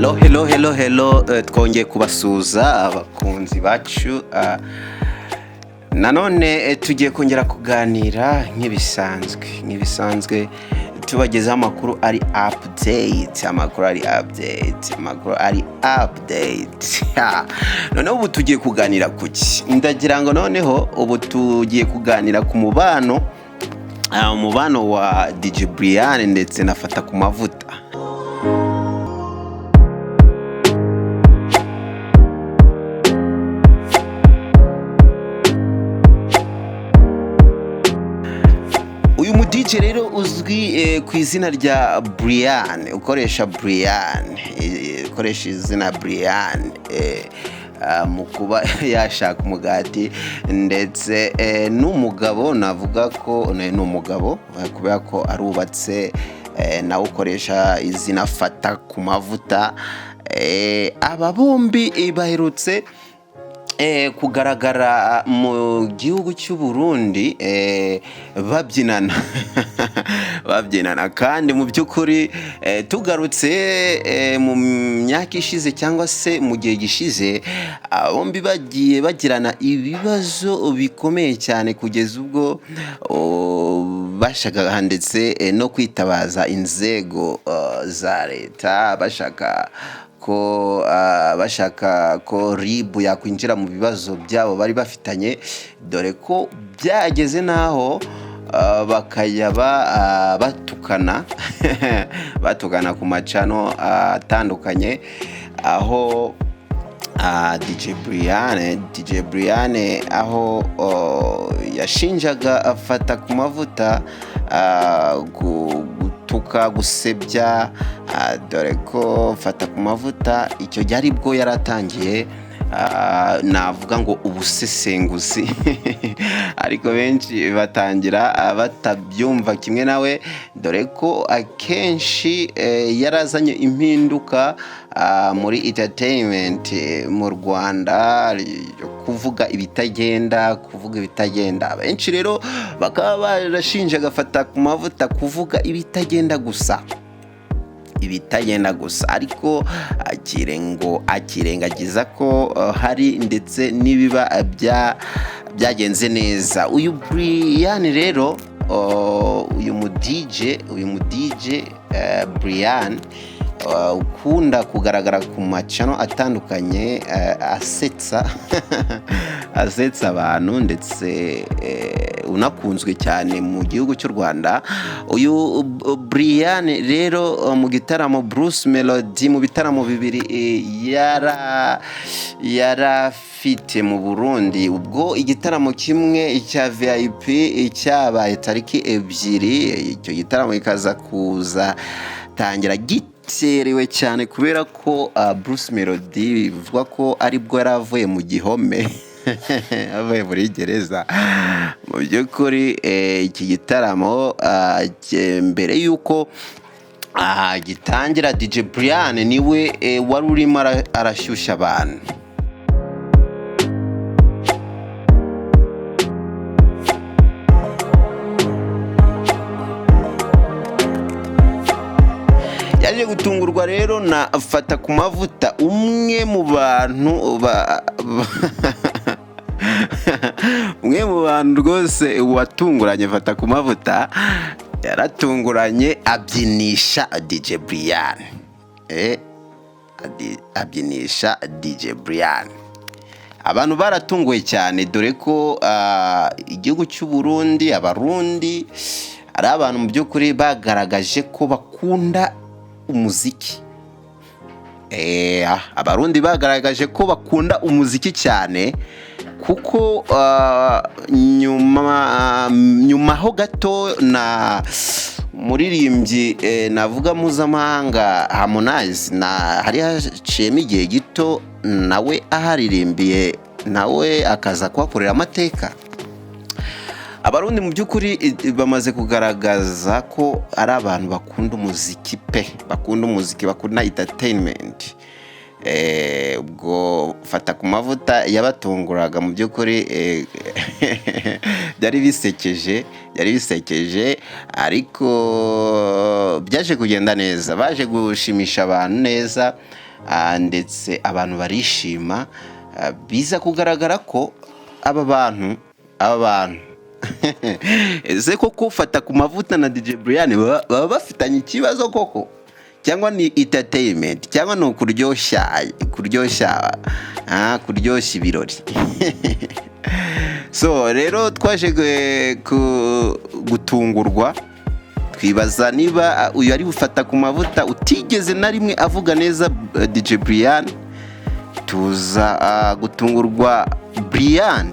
Hello, hello, hello, hello. Twongeye kubasuhuza abakunzi bacu. Nanone tugiye kongera kuganira nk'ibisanzwe tubagezaho amakuru ari update, amakuru ari update, amakuru ari update. Noneho ubu tugiye kuganira ku ki? Ndagira ngo noneho ubu tugiye kuganira ku mubano, umubano wa DJ Brian ndetse na Fata ku Mavuta. Uyu mu DJ rero uzwi ku izina rya Brian, ukoresha Brian, ukoresha izina Brian mu kuba yashaka umugati, ndetse n'umugabo, navuga ko ni umugabo kubera ko arubatse, nawe ukoresha izina Fata ku Mavuta. Aba bombi baherutse kugaragara mu gihugu cy'u Burundi babyinana babyinana, kandi mu by'ukuri tugarutse mu myaka ishize cyangwa se mu gihe gishize, bombi bagiye bagirana ibibazo bikomeye cyane kugeza ubwo bashakaga ndetse no kwitabaza inzego za leta, bashaka ko RIB yakwinjira mu bibazo byabo bari bafitanye, dore ko byageze n'aho bakajya batukana batukana ku macano atandukanye, aho DJ Brian aho yashinjaga Afata ku Mavuta gutuka, gusebya, dore ko Fata ku Mavuta icyo gihe aribwo yaratangiye, navuga ngo ubusesenguzi, ariko benshi batangira batabyumva kimwe nawe, dore ko akenshi yarazanye impinduka muri entertainment mu Rwanda, kuvuga ibitagenda, kuvuga ibitagenda. Benshi rero bakaba barashinje agafata ku Mavuta kuvuga ibitagenda gusa, ibitagenda gusa, ariko akirengagiza ko hari ndetse n'ibiba byagenze neza. Uyu Brian rero, uyu mu DJ, uyu mu DJ Brian ukunda kugaragara ku macano atandukanye, asetsa asetsa abantu, ndetse unakunzwe cyane mu gihugu cy'u Rwanda. Uyu Brian rero mu gitaramo Bruce Melody, mu bitaramo bibiri yarafite mu Burundi, ubwo igitaramo kimwe cya VIP cyabaye tariki 2, icyo gitaramo kikaza kuza tangira giterewe cyane kubera ko Bruce Melody bivugwa ko aribwo yari avuye mu gihome, avuye muri gereza. Mu by'ukuri iki gitaramo mbere y'uko gitangira, DJ Brian niwe wari urimo arashyushya abantu. Yaje gutungurwa rero na Fata ku Mavuta, umwe mu bantu umwe mu bantu rwose watunguranye. Fata ku Mavuta yaratunguranye abyinisha DJ Brian, abyinisha DJ Brian. Abantu baratunguwe cyane, dore ko igihugu cy'u Burundi, Abarundi ari abantu mu by'ukuri bagaragaje ko bakunda umuziki. Abarundi bagaragaje ko bakunda umuziki cyane, kuko nyuma ho gato na muririmbyi navuga mpuzamahanga Harmonize, na hari haciyemo igihe gito nawe aharirimbiye, nawe akaza kuhakorera amateka. Abarundi mu by'ukuri bamaze kugaragaza ko ari abantu bakunda umuziki pe, bakunda umuziki, bakunda entertainment. Ubwo Fata ku Mavuta yabatunguraga mu by'ukuri, byari bisekeje, byari bisekeje, ariko byaje kugenda neza, baje gushimisha abantu neza. ndetse abantu barishima. Biza kugaragara ko aba bantu ese koko ufata ku mavuta na DJ Brian baba bafitanye ikibazo koko, cyangwa ni entertainment, cyangwa ni ukuryoshya kuryoshya ibirori? So rero twaje gutungurwa, twibaza niba uyu ari bufata ku mavuta utigeze na rimwe avuga neza DJ Brian, tuza gutungurwa Brian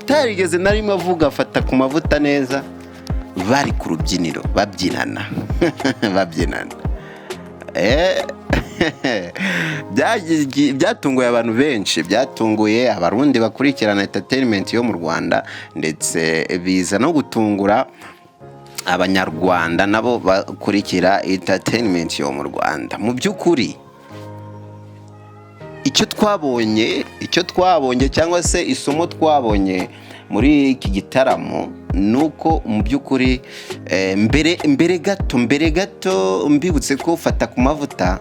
utarigeze na rimwe avuga afata ku mavuta neza, bari ku rubyiniro babyinana babyinana. Byatunguye abantu benshi, byatunguye Abarundi bakurikirana entertainment yo mu Rwanda, ndetse biza no gutungura Abanyarwanda nabo bakurikira entertainment yo mu Rwanda. Mu by'ukuri icyo twabonye cyangwa se isomo twabonye muri iki gitaramo ni uko mu by'ukuri mbere gato mbibutse ko fata ku mavuta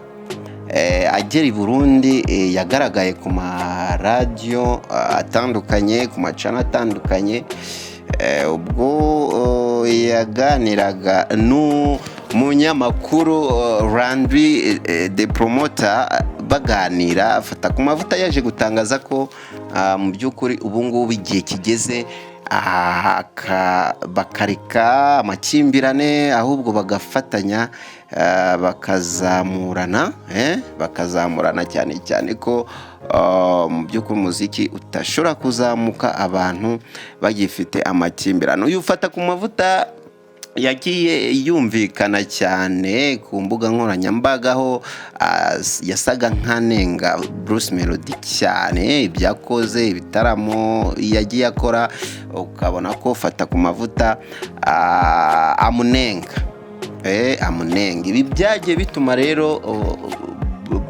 agera i Burundi yagaragaye ku maradiyo atandukanye, ku macana atandukanye, ubwo yaganiraga n'umunyamakuru Landry the Promoter, baganira. Afata ku mavuta yaje gutangaza ko mu by'ukuri ubu ngubu igihe kigeze bakareka amakimbirane, ahubwo bagafatanya, bakazamurana, cyane cyane ko mu by'ukuri umuziki udashobora kuzamuka abantu bagifite amakimbirane. Uyu ufata ku mavuta yagiye yumvikana cyane ku mbuga nkoranyambaga, aho yasaga nk'anenga Bruce Melody cyane, ibyo akoze, ibitaramo yagiye akora, ukabona ko fata ku mavuta amunenga, amunenga. Ibi byagiye bituma rero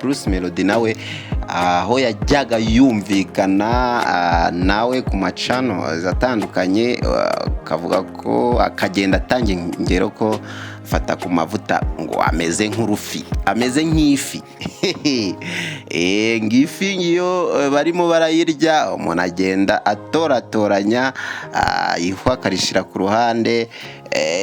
Bruce Melody nawe aho yajyaga yumvikana nawe ku macano atandukanye, akavuga ko, akagenda atanga ingero ko fata ku mavuta ngo ameze nk'urufi, ameze nk'ifi. Ngo ifi iyo barimo barayirya, umuntu agenda atoratoranya ihwa akarishyira ku ruhande.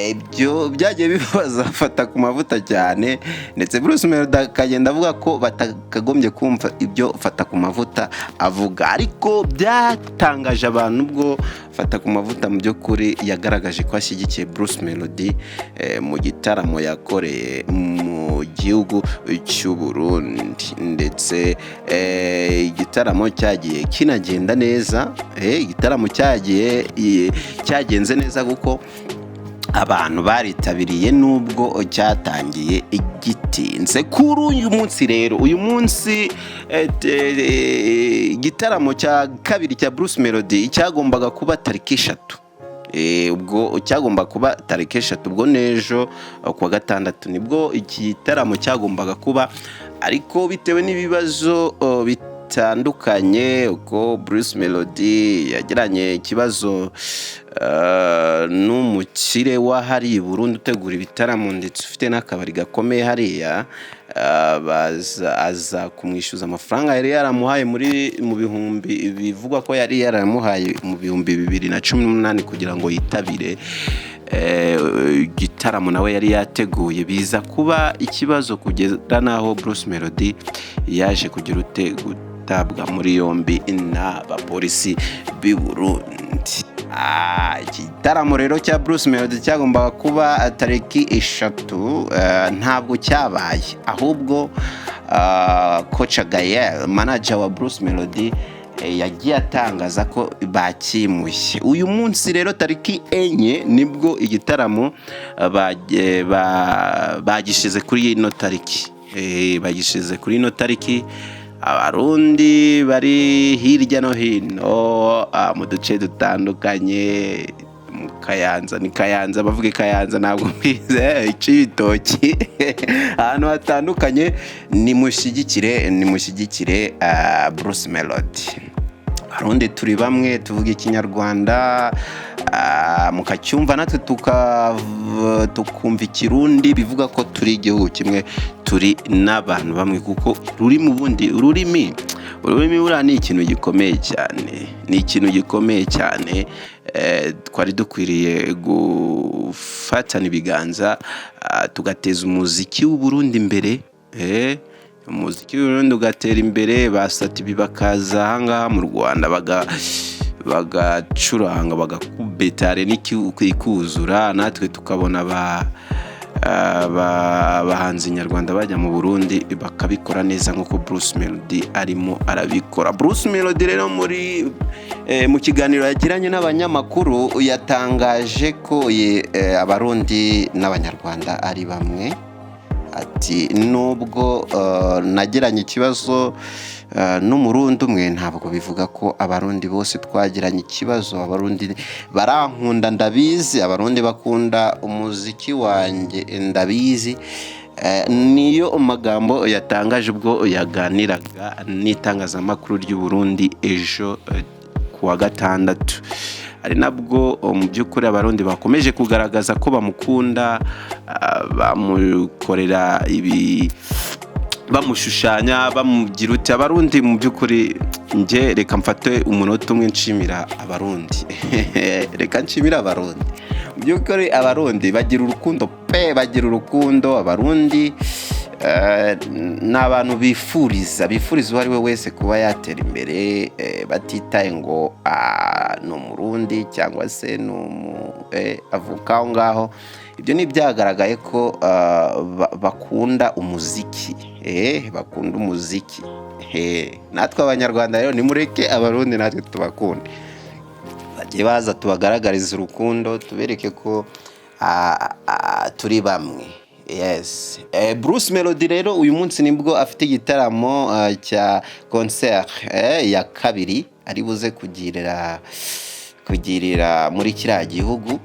Ibyo byagiye bibaza fata ku mavuta cyane, ndetse Bruce Melody akagenda avuga ko batakagombye kumva ibyo fata ku mavuta avuga. Ariko byatangaje abantu ubwo fata ku mavuta mu by'ukuri yagaragaje ko ashyigikiye Bruce Melody mu gitaramo yakoreye mu gihugu cy'u Burundi, ndetse igitaramo cyagiye kinagenda neza. Igitaramo cyagiye cyagenze neza kuko abantu baritabiriye nubwo cyatangiye gitinze. Kuri uyu munsi rero, uyu munsi igitaramo cya kabiri cya Bruce Melody cyagombaga kuba tariki 3. Ubwo cyagomba kuba tariki 3, ubwo n'ejo kuwa gatandatu nibwo igitaramo cyagombaga kuba, ariko bitewe n'ibibazo bitandukanye, uko Bruce Melody yagiranye ikibazo n'umukire wa hariya i Burundi utegura ibitaramo ndetse ufite n'akabari gakomeye hariya, aza kumwishyuza amafaranga yari yaramuhaye muri mu bihumbi, bivugwa ko yari yaramuhaye mu 2018 kugira ngo yitabire igitaramo nawe yari yateguye. Biza kuba ikibazo kugeza n'aho Bruce Melody yaje kugira ute, gutabwa muri yombi n'abapolisi b'i Burundi. Igitaramo rero cya Bruce Melody cyagombaga kuba tariki 3 ntabwo cyabaye, ahubwo Coach Gael, manager wa Bruce Melody, yagiye atangaza ko bakimuye. Uyu munsi rero tariki 4 nibwo igitaramo bagishyize kuri ino tariki. Bagishyize kuri ino tariki. Abarundi bari hirya no hino mu duce dutandukanye, mu Kayanza, ni Kayanza bavuga, Kayanza ntabwo mbizi, Cibitoki, ahantu hatandukanye, nimushyigikire Bruce Melody. Abarundi turi bamwe, tuvuga Ikinyarwanda, mukacyumva, natwe tukumva Ikirundi, bivuga ko turi igihugu kimwe, turi n'abantu bamwe, kuko rurimi, ubundi ururimi buriya ni ikintu gikomeye cyane, ni ikintu gikomeye cyane. Twari dukwiriye gufatana ibiganza, tugateza umuziki w'u Burundi imbere, umuziki w'u Burundi ugatera imbere, ba Sat-B bakaza ahangaha mu Rwanda bagacuranga, bagakubita ikuzura, natwe tukabona abahanzi nyarwanda bajya mu Burundi bakabikora neza nk'uko Bruce Melody arimo arabikora. Bruce Melody rero muri mu kiganiro yagiranye n'abanyamakuru yatangaje ko Abarundi n'Abanyarwanda ari bamwe. Ati: "Nubwo nagiranye ikibazo n'Umurundi umwe, ntabwo bivuga ko Abarundi bose twagiranye ikibazo. Abarundi barankunda, ndabizi. Abarundi bakunda umuziki wanjye, ndabizi." Niyo magambo yatangaje ubwo yaganiraga n'itangazamakuru ry'u Burundi ejo ku wa gatandatu, ari nabwo mu by'ukuri Abarundi bakomeje kugaragaza ko bamukunda, bamukorera ibi, bamushushanya, bamugira uti. Abarundi mu by'ukuri, njye reka mfate umunota umwe nshimira Abarundi, reka nshimira Abarundi. Mu by'ukuri Abarundi bagira urukundo pe, bagira urukundo. Abarundi ni abantu bifuriza uwo ari we wese kuba yatera imbere, batitaye ngo ni Umurundi cyangwa se ni avuka aho ngaho. Ibyo ni ibyagaragaye ko bakunda umuziki, bakunda umuziki. Natwe Abanyarwanda rero nimureke Abarundi natwe tubakunde, bajye baza tubagaragarize urukundo, tubereke ko turi bamwe. Yes. Bruce Melody rero uyu munsi nibwo afite igitaramo cya concert ya kabiri ari buze kugirira muri kiriya gihugu.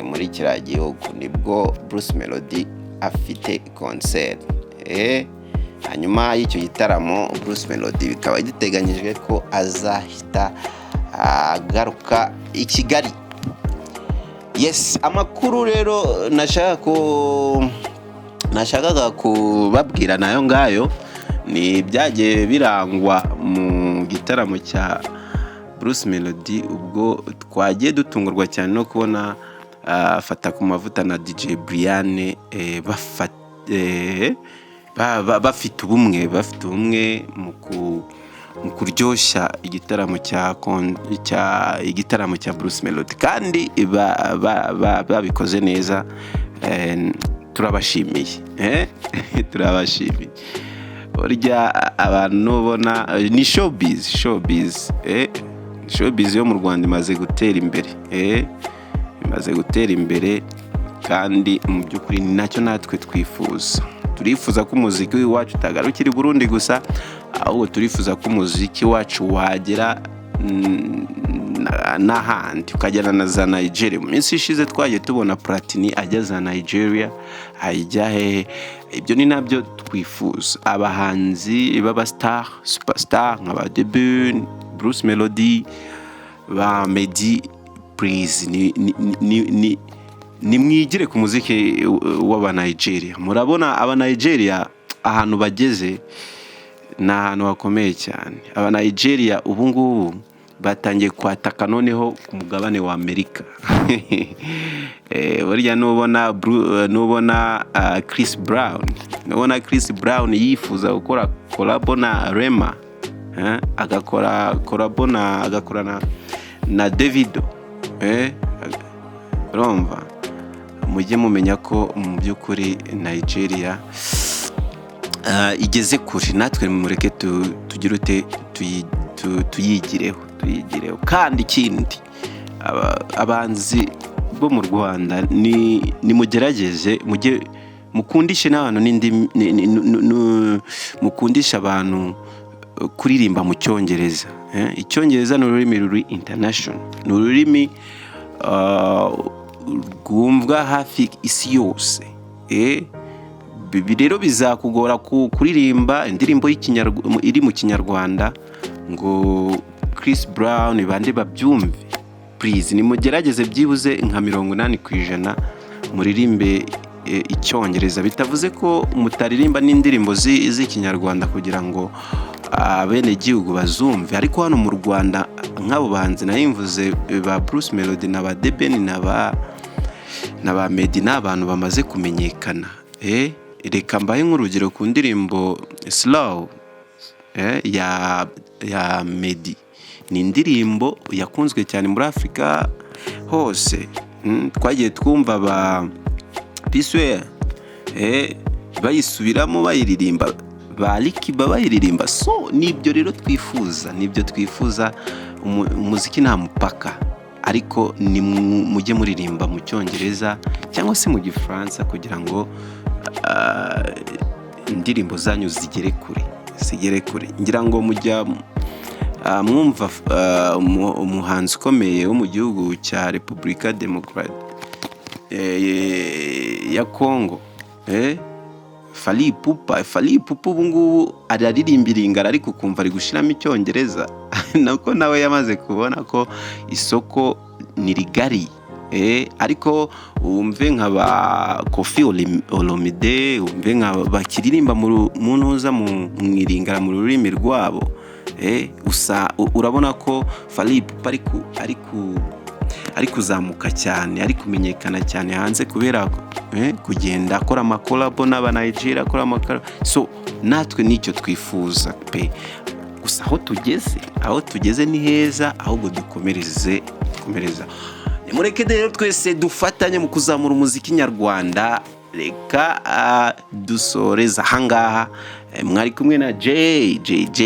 Muri kiriya gihugu nibwo Bruce Melody afite concert. Hanyuma y'icyo gitaramo, Bruce Melody bikaba giteganyijwe ko azahita agaruka i Kigali. Yes, amakuru rero nashakaga kubabwira nayo ngayo, ni ibyagiye birangwa mu gitaramo cya Bruce Melody, ubwo twagiye dutungurwa cyane no kubona Fata ku Mavuta na DJ Brian bafite ubumwe, bafite ubumwe mu kuryoshya igitaramo cya Bruce Melody, kandi babikoze neza. Turabashimiye, turabashimiye. Burya abantu nubona ni showbiz, showbiz yo mu Rwanda imaze gutera imbere, imaze gutera imbere, kandi mu by'ukuri ni nacyo natwe twifuza. Turifuza ko umuziki w'iwacu utagarukira i Burundi gusa, ahubwo turifuza ko umuziki wacu wagera n'ahandi, ukagera na za Nigeria. Mu minsi ishize twagiye tubona Platini ajya za Nigeria, ajya hehe. Ibyo ni nabyo twifuza. Abahanzi b'abastar, superstar nka ba The Ben, Bruce Melody, ba Meddy, please, ni nimwigire ku muziki w'aba Nigeria. Murabona aba Nigeria ahantu bageze ni ahantu hakomeye cyane. Aba Nigeria ubu ngubu batangiye kwataka noneho ku mugabane wa Amerika. Burya nubona Chris Brown, nubona Chris Brown yifuza gukora collabo na Rema, agakora collabo na agakorana na Davido, urumva mujye mumenya ko mu by'ukuri Nigeria igeze kure. Natwe mureke tugire ute, tuyigireho, tuyigireho. Kandi ikindi, abahanzi bo mu Rwanda, ni nimugerageze mujye mukundishe n'abantu n'indimi, mukundishe abantu kuririmba mu Cyongereza. Icyongereza ni ururimi ruri international, ni ururimi rwumvwa hafi isi yose. Ibi rero bizakugora kuririmba indirimbo iri mu Kinyarwanda ngo Chris Brown, bande babyumve. Please, nimugerageze byibuze nka 80% muririmbe Icyongereza, bitavuze ko mutaririmba n'indirimbo z'Ikinyarwanda kugira ngo abenegihugu bazumve. Ariko hano mu Rwanda, nk'abo bahanzi nayimvuze, ba Bruce Melody na ba The Ben na ba Meddy, ni abantu bamaze kumenyekana. Reka mbahe nk'urugero ku ndirimbo "Slow" ya Meddy. Ni indirimbo yakunzwe cyane muri Afurika hose. Twagiye twumva ba P-Square bayisubiramo, bayiririmba, ba Alikiba bayiririmba. So nibyo rero twifuza, nibyo twifuza. Umuziki nta mupaka, ariko ni mujye muririmba mu Cyongereza cyangwa se mu Gifaransa kugira ngo indirimbo zanyu zigere kure, zigere kure. Ngira ngo mujya mwumva umuhanzi ukomeye wo mu gihugu cya Repubulika Demokarasi ya Kongo, Fally Ipupa. Fally Ipupa ubu ngubu araririmba Iringara, ariko ukumva ari gushyiramo Icyongereza, nako nawe yamaze kubona ko isoko ni rigari. Ariko wumve nka ba Koffi Olomide, wumve nka bakiririmba mu ntuza, mu Iringara, mu rurimi rwabo. Usa urabona ko Fally Ipupa ari kuzamuka cyane, ari kumenyekana cyane hanze kubera kugenda akora amacollabo n'aba Nigeria, akora amacollabo. So natwe nicyo twifuza pe. Gusa aho tugeze ni heza, ahubwo dukomereze, komereza. Nimureke rero twese dufatanye mu kuzamura umuziki nyarwanda. Reka dusoreze ahangaha. Mwari kumwe na JJJ.